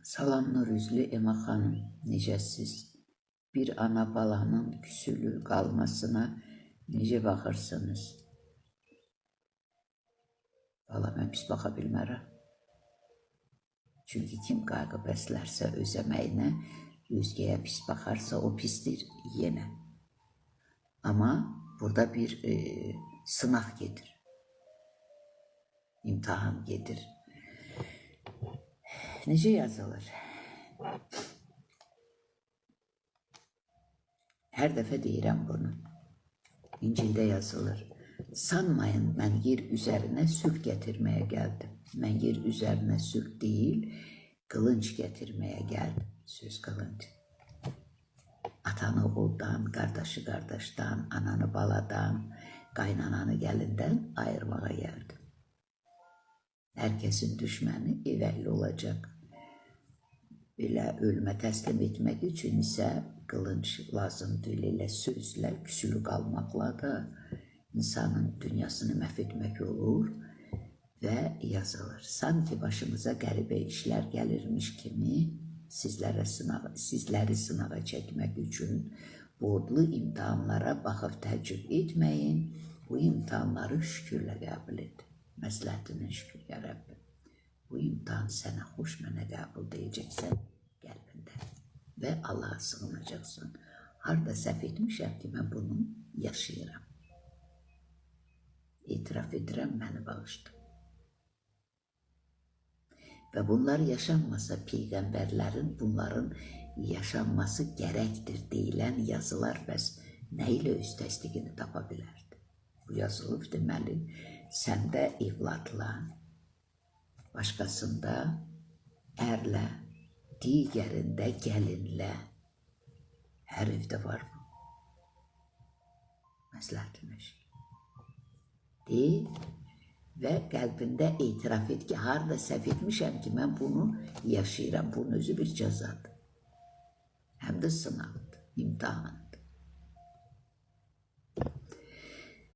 Salam Nurüzlü Ema xanım, necəsiz? Bir ana balanın küsülü qalmasına necə baxırsınız? Valla mən pis baxa bilmərəm. Çünki kim qayğı bəslərsə öz əməyinə, özgəyə pis baxarsa o pisdir yenə. Amma burada bir sınaq gedir. İmtahan gedir. Necə yazılır? Hər dəfə deyirəm bunu. İncildə yazılır. Sanmayın mən yer üzərinə sülh gətirməyə gəldim. Mən yer üzərinə sülh deyil, qılınc gətirməyə gəldim. Söz qılıncı. Atanı oğuldan, qardaşı qardaşdan, ananı baladan, qaynananı gəlindən ayırmağa gəldim. Hər kəsin düşməni ev əhli olacaq. Belə ölümə təslim etmək üçün isə qılınc lazım deyil. Elə sözlə, küsülü qalmaqla da insanın dünyasını məhv etmək olur və yazılır. Sanki başımıza qəribə işlər gəlirmiş kimi sizləri sınağa çəkmək üçün bu odlu imtahanlara baxıb təəccüb etməyin. Bu imtahanları şükürlə qəbul edin. Məsləhətinə şükür ya Rəbbim. Bu imtahan sənə xoş, mənə qəbul deyəcəksən qəlbində və Allaha sığınacaqsın. Harda səhv etmişəm ki, mən bunu yaşayıram. Etiraf edirəm, məni bağışla. Və bunlar yaşanmasa peyğəmbərlərin bunların yaşanması gərəkdir deyilən yazılar bəs nə ilə öz təsdiqini tapa bilərdi? Bu yazılıb deməli səndə evladla, başqasında ərlə, digərində gəlinlə. Hər evdə var bu. Məsləhətinə şükür. De və qəlbində etiraf et ki, harda səhv etmişəm ki, mən bunu yaşayıram. Bunun özü bir cəzadır. Həm də sınaqdır, imtahandır.